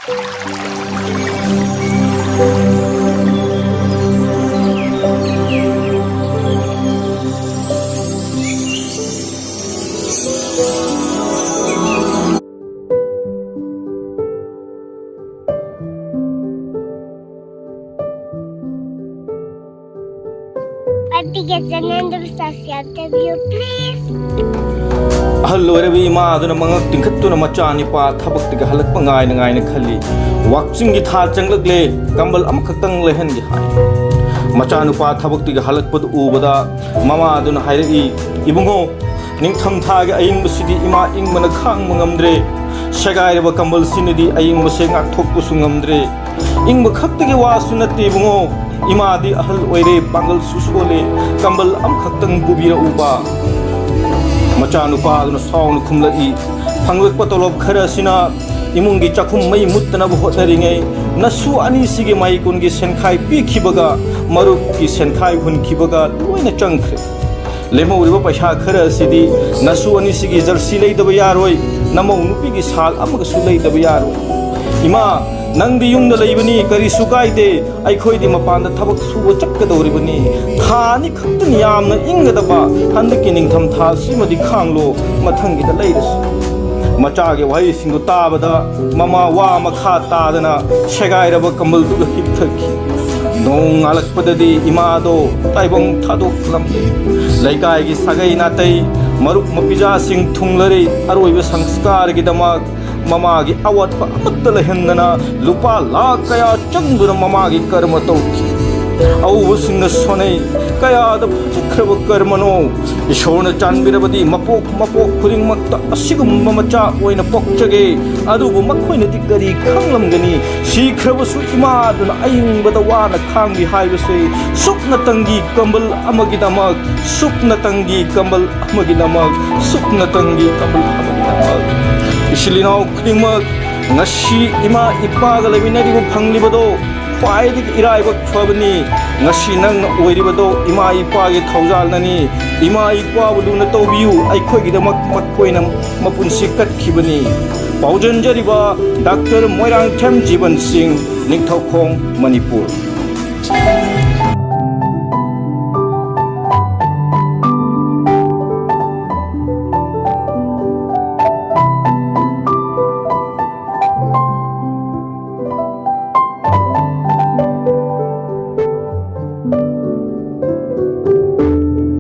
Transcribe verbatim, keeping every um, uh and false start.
ꯑꯗꯨꯒ ꯆꯪꯍꯟꯗꯕ subscribe ꯇꯧꯕꯤꯌꯨ, please꯫ ꯑꯍꯜ ꯑꯣꯏꯔꯕꯤ ꯏꯃꯥ ꯑꯗꯨꯅ ꯃꯉꯛ ꯇꯤꯡꯈꯠꯇꯨꯅ ꯃꯆꯥꯅꯤꯄꯥ ꯊꯕꯛꯇꯒꯤ ꯍꯜꯂꯛꯄ ꯉꯥꯏꯅ ꯉꯥꯏꯅ ꯈꯜꯂꯤ꯫ ꯋꯥꯛꯆꯤꯡꯒꯤ ꯊꯥ ꯆꯪꯂꯛꯂꯦ, ꯀꯝꯕꯜ ꯑꯃꯈꯛꯇꯪ ꯂꯩꯍꯟꯒꯦ ꯍꯥꯏ꯫ ꯃꯆꯥꯅꯨꯄꯥ ꯊꯕꯛꯇꯒꯤ ꯍꯜꯂꯛꯄꯗꯨ ꯎꯕꯗ ꯃꯃꯥ ꯑꯗꯨꯅ ꯍꯥꯏꯔꯛꯏ, "ꯏꯕꯨꯡꯉꯣ, ꯅꯤꯡꯊꯝ ꯊꯥꯒꯤ ꯑꯏꯪꯕꯁꯤꯗꯤ ꯏꯃꯥ ꯏꯪꯕꯅ ꯈꯥꯡꯕ ꯉꯝꯗ꯭ꯔꯦ꯫ ꯁꯦꯒꯥꯏꯔꯕ ꯀꯝꯕꯜꯁꯤꯅꯗꯤ ꯑꯏꯪꯕꯁꯦ ꯉꯥꯛꯊꯣꯛꯄꯁꯨ ꯉꯝꯗ꯭ꯔꯦ꯫ ꯏꯪꯕ ꯈꯛꯇꯒꯤ ꯋꯥꯁꯨ ꯅꯠꯇꯦ ꯏꯕꯨꯡꯉꯣ, ꯏꯃꯥꯗꯤ ꯑꯍꯜ ꯑꯣꯏꯔꯦ, ꯄꯥꯡꯒꯜꯁꯨ ꯁꯣꯜꯂꯦ, ꯀꯝꯕꯜ ꯑꯃꯈꯛꯇꯪ ꯄꯨꯕꯤꯔꯛꯎꯕ꯫" ꯃꯆꯥꯅꯨꯄꯥ ꯑꯗꯨꯅ ꯁꯥꯎꯅ ꯈꯨꯝꯂꯛꯏ, "ꯐꯪꯂꯛꯄ ꯇꯣꯂꯣꯞ ꯈꯔ ꯑꯁꯤꯅ ꯏꯃꯨꯡꯒꯤ ꯆꯥꯛꯈꯨꯝ ꯃꯩ ꯃꯨꯠꯇꯅꯕ ꯍꯣꯠꯅꯔꯤꯉꯩ, ꯅꯁꯨ ꯑꯅꯤꯁꯤꯒꯤ ꯃꯍꯩ ꯀꯨꯟꯒꯤ ꯁꯦꯟꯈꯥꯏ ꯄꯤꯈꯤꯕꯒ, ꯃꯔꯨꯞꯀꯤ ꯁꯦꯟꯈꯥꯏ ꯍꯨꯟꯈꯤꯕꯒ ꯂꯣꯏꯅ ꯆꯪꯈ꯭ꯔꯦ꯫ ꯂꯦꯝꯍꯧꯔꯤꯕ ꯄꯩꯁꯥ ꯈꯔ ꯑꯁꯤꯗꯤ ꯅꯁꯨ ꯑꯅꯤꯁꯤꯒꯤ ꯖꯔꯁꯤ ꯂꯩꯗꯕ ꯌꯥꯔꯣꯏ, ꯅꯃꯧ ꯅꯨꯄꯤꯒꯤ ꯁꯥꯜ ꯑꯃꯒꯁꯨ ꯂꯩꯗꯕ ꯌꯥꯔꯣꯏ꯫ ꯏꯃꯥ, ꯅꯪꯗꯤ ꯌꯨꯝꯗ ꯂꯩꯕꯅꯤ, ꯀꯔꯤꯁꯨ ꯀꯥꯏꯗꯦ, ꯑꯩꯈꯣꯏꯗꯤ ꯃꯄꯥꯟꯗ ꯊꯕꯛ ꯁꯨꯕ ꯆꯠꯀꯗꯧꯔꯤꯕꯅꯤ꯫ ꯊꯥ ꯑꯅꯤ ꯈꯛꯇꯅꯤ ꯌꯥꯝꯅ ꯏꯪꯒꯗꯕ, ꯍꯟꯗꯛꯀꯤ ꯅꯤꯡꯊꯝ ꯊꯥ ꯑꯁꯤꯃꯗꯤ ꯈꯥꯡꯂꯣ, ꯃꯊꯪꯒꯤꯗ ꯂꯩꯔꯁꯤ꯫" ꯃꯆꯥꯒꯤ ꯋꯥꯍꯩꯁꯤꯡꯗꯨ ꯇꯥꯕꯗ ꯃꯃꯥ ꯋꯥ ꯃꯈꯥ ꯇꯥꯗꯅ ꯁꯦꯒꯥꯏꯔꯕ ꯀꯝꯕꯜꯗꯨꯗ ꯍꯤꯞꯊꯈꯤ꯫ ꯅꯣꯡ ꯉꯥꯜꯂꯛꯄꯗꯗꯤ ꯏꯃꯥꯗꯣ ꯇꯥꯏꯕꯪ ꯊꯥꯗꯣꯛꯂꯝꯂꯦ꯫ ꯂꯩꯀꯥꯏꯒꯤ ꯁꯥꯒꯩ ꯅꯥꯇꯩ, ꯃꯔꯨꯞ ꯃꯄꯤꯖꯥꯁꯤꯡ ꯊꯨꯡꯂꯔꯦ꯫ ꯑꯔꯣꯏꯕ ꯁꯪꯁꯀꯥꯔꯒꯤꯗꯃꯛ ꯃꯃꯥꯒꯤ ꯑꯋꯥꯠꯄ ꯑꯃꯠꯇ ꯂꯩꯍꯟꯗꯅ ꯂꯨꯄꯥ ꯂꯥꯈ ꯀꯌꯥ ꯆꯪꯗꯨꯅ ꯃꯃꯥꯒꯤ ꯀꯔꯃ ꯇꯧꯈꯤ꯫ ꯑꯎꯕꯁꯤꯡꯅ ꯁꯣꯟꯅꯩ, "ꯀꯌꯥꯗ ꯐꯖꯈ꯭ꯔꯕ ꯀꯔꯃꯅꯣ! ꯏꯁꯣꯔꯅ ꯆꯥꯟꯕꯤꯔꯕꯗꯤ ꯃꯄꯣꯛ ꯃꯄꯣꯛ ꯈꯨꯗꯤꯡꯃꯛꯇ ꯑꯁꯤꯒꯨꯝꯕ ꯃꯆꯥ ꯑꯣꯏꯅ ꯄꯣꯛꯆꯒꯦ꯫" ꯑꯗꯨꯕꯨ ꯃꯈꯣꯏꯅꯗꯤ ꯀꯔꯤ ꯈꯪꯂꯝꯒꯅꯤ? ꯁꯤꯈ꯭ꯔꯕꯁꯨ ꯏꯃꯥꯗꯨꯅ ꯑꯏꯪꯕꯗ ꯋꯥꯅ ꯈꯥꯡꯂꯤ ꯍꯥꯏꯕꯁꯦ ꯁꯨꯞꯅꯇꯪꯒꯤ ꯀꯝꯕꯜ ꯑꯃꯒꯤꯗꯃꯛ, ꯁꯨꯞꯅꯇꯪꯒꯤ ꯀꯝꯕꯜ ꯑꯃꯒꯤꯗꯃꯛ, ꯁꯨꯞꯅꯇꯪꯒꯤ ꯀꯝꯕꯜ ꯑꯃꯒꯤꯗꯃꯛ꯫ ꯏꯆꯤꯜ ꯏꯅꯥꯎ ꯈꯨꯗꯤꯡꯃꯛ, ꯉꯁꯤ ꯏꯃꯥ ꯏꯄꯥꯒ ꯂꯩꯃꯤꯟꯅꯔꯤꯕ ꯐꯪꯂꯤꯕꯗꯣ ꯈ꯭ꯋꯥꯏꯗꯒꯤ ꯏꯔꯥꯏꯕꯛ ꯐꯕꯅꯤ꯫ ꯉꯁꯤ ꯅꯪꯅ ꯑꯣꯏꯔꯤꯕꯗꯣ ꯏꯃꯥ ꯏꯄꯥꯒꯤ ꯊꯧꯖꯥꯜꯅꯅꯤ꯫ ꯏꯃꯥ ꯏꯄꯥꯕꯨ ꯂꯨꯅ ꯇꯧꯕꯤꯌꯨ꯫ ꯑꯩꯈꯣꯏꯒꯤꯗꯃꯛ ꯃꯈꯣꯏꯅ ꯃꯄꯨꯟꯁꯤ ꯀꯠꯈꯤꯕꯅꯤ꯫ ꯄꯥꯎꯖꯦꯟꯖꯔꯤꯕ ꯗꯥꯛꯇꯔ ꯃꯣꯏꯔꯥꯡꯊꯦꯝ ꯖꯤꯕꯟ ꯁꯤꯡ, ꯅꯤꯡꯊꯧꯈꯣꯡ, ꯃꯅꯤꯄꯨꯔ꯫